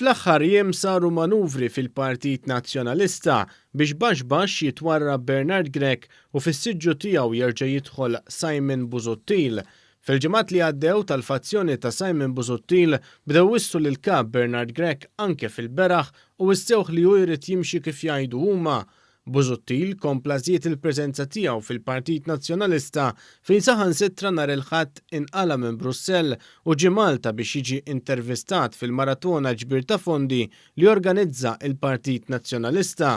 Fl-aħħar jiem saru manuvri fil-Partit Nazzjonalista biex baxx baxx jitwarrab Bernard Grech u fis-siġġu tiegħu jerġa' jidħol Simon Busuttil. Fil-ġimgħat li għaddew tal-fazzjoni ta' Simon Busuttil bdew iwissu lill-Kap Bernard Grech anke fil-beraħ u wissewh li hu jrid jimxi kif jgħidu huma. Busuttil kompla żied il-preżenza tiegħu fil-Partit Nazzjonalista fejn saħansitra nhar il-Ħadd inqala' minn Brussell u ġie Malta biex jiġi intervistat fil-maratona ġbir ta' fondi li organizza il-Partit Nazzjonalista.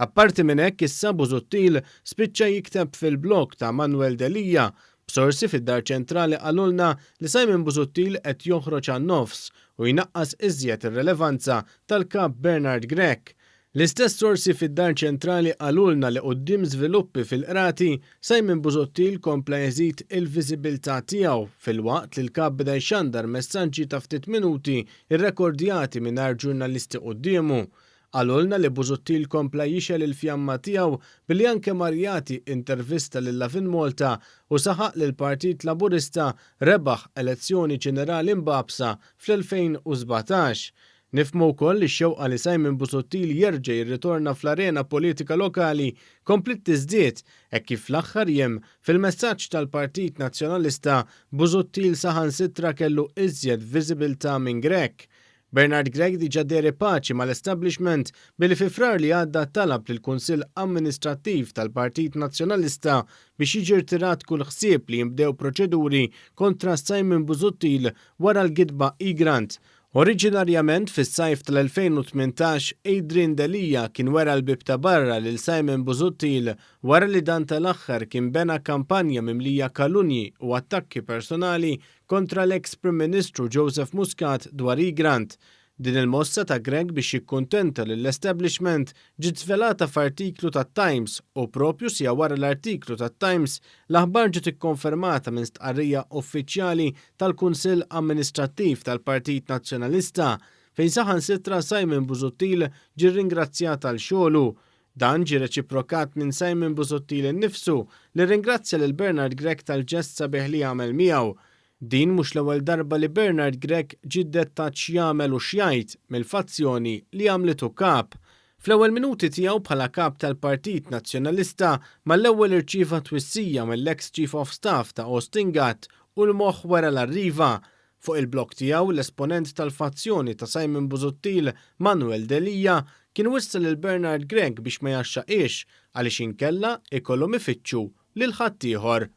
Apparti minn hekk issa Busuttil spiċċa jikteb fil-blog ta' Manuel Delia. B'sorsi fid-Dar Ċentrali qalulna li Simon Busuttil qed joħroġ għan-nofs u jnaqqas iżjed ir-relevanza tal-Kap Bernard Grech. L-istess sorsi fid-Dar Ċentrali qalulna li quddiem żviluppi fil-Qrati, Simon Busuttil kompla jżid il-viżibilità tiegħu filwaqt li l-Kap beda jxandar messaġġi ta' ftit minuti rrekordjati mingħajr ġurnalisti quddiemu. Qalulna li Busuttil kompla jixgħel il-fjamma tiegħu billi anke mar jagħti intervista lil Lovin Malta u saħaq li l-Partit Laburista rebaħ elezzjoni ġenerali mbagħbsa fl-2017. Nifhmu wkoll li x-xewqa li Simon Busuttil jerġa' jirritorna fl-arena politika lokali kompliet tiżdied hekk kif fl-aħħar jiem, fil-messaġġ tal-Partit Nazzjonalista, Busuttil saħansitra kellu iżjed viżibilità minn Grech. Bernard Grech diġà deher ipaċi mal-establishment billi fi Frar li għadda talab lill-Kunsill Amministrattiv tal-Partit Nazzjonalista biex jiġi rtirat kull ħsieb li jinbdew proċeduri kontra Simon Busuttil wara l-gidba Egrant. Oriġinarjament fis-sajf tal-2018, Adrian Delia kien wera l-bieb ta' barra lil Simon Busuttil wara li dan tal-aħħar kien bena kampanja mimlija kalunji u attakki personali kontra l-eks Prim Ministru Joseph Muscat dwar Egrant. Din il-mossa ta' Grech biex jikkuntenta lill-establishment ġiet żvelata f'artiklu tat-Times u proprju siegħa wara l-artiklu tat-Times, l-aħbar ġiet ikkonfermata minn stqarrija uffiċjali tal-Kunsill Amministrattiv tal-Partit Nazzjonalista, fejn saħansitra Simon Busuttil ġie rringrazzjat għal xogħlu. Dan ġie reċiprokat minn Simon Busuttil innifsu li rringrazzja lil Bernard Grech tal-ġest sabiħ li għamel miegħu. Din mhux l-ewwel darba li Bernard Grech ġie ddettat x'jagħmel u x'jgħid mill-fazzjoni li għamlitu kap. Fl-ewwel minuti tiegħu bħala kap tal-Partit Nazzjonalista mal-ewwel irċieva twissija mill-eks Chief of Staff ta' Austin Gatt u l-moħħ wara l-Arriva. Fuq il-blog tiegħu l-esponent tal-fazzjoni ta' Simon Busuttil Manuel Delia kien wissa lil Bernard Grech biex ma jgħaxxaqhiex għaliex inkella ikollhom ifittxu lil ħaddieħor.